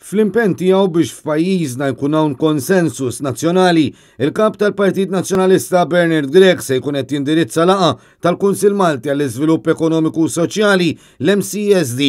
Fl-impenn tiegħu biex f'pajjiżna jkun hawn konsensus nazzjonali, il-Kap tal-Partit Nazzjonalista Bernard Grech se jkun qed jindirizza laqgħa tal-Kunsill Malti għall-Iżvilupp Ekonomiku u Soċjali, l-MCESD.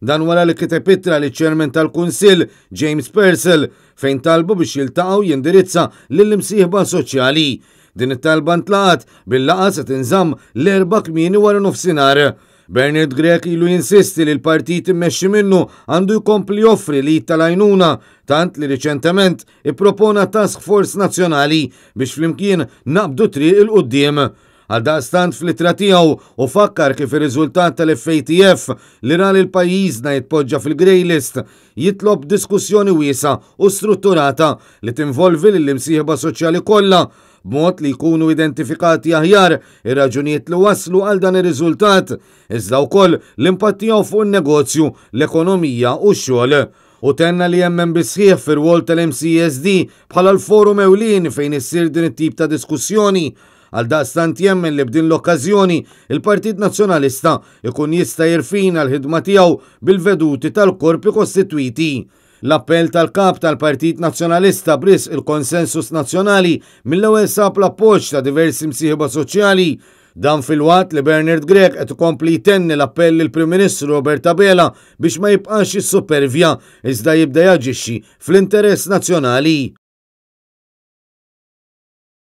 Dan wara li kiteb ittra liċ-Chairman tal-Kunsill, James Purcell, fejn talbu biex jiltaqa' u jindirizza lill-imsieħba soċjali. Din it-talba ntlaqgħet bil-laqgħa se tinżamm l-Erbgħa kmieni wara nofsinhar. Bernard Grech ilu jinsisti li l-partit immexxi minnu għandu jkompli joffri l-id tal-għajnuna, tant li riċentement ippropona task force nazzjonali biex flimkien naqbdu triq 'il quddiem. Għaldaqstant fl-ittra tiegħu hu fakkar kif ir-riżultat tal-FATF li ra lil pajjiżna jitpoġġa fil-grey list jitlob diskussjoni wiesgħa u strutturata li tinvolvi lill-imsieħba soċjali kollha b'mod li jkunu identifikati aħjar ir-raġunijiet li wasslu għal dan ir-riżultat, iżda wkoll l-impatt tiegħu fuq in-negozju, l-ekonomija u x-xogħol. Hu tenna li jemmen bis-sħiħ fir-rwol tal-MCESD bħala l-forum ewlieni fejn issir din it-tip ta' diskussjoni. Għaldaqstant jemmen li b'din l-okkażjoni il-Partit Nazzjonalista jkun jista' jirfina l-ħidma tiegħu bil-veduti tal-korpi kostitwiti. L-appell tal-Kap tal-Partit Nazzjonalista b'risq il-konsensus nazzjonali mill-ewwel sab l-appoġġ ta' diversi msieħba soċjali. Dan filwaqt li Bernard Grech qed ikompli jtenni l-appell lill-Prim Ministru Robert Abela biex ma jibqax jissupervja iżda jibda jaġixxi fl-interess nazzjonali.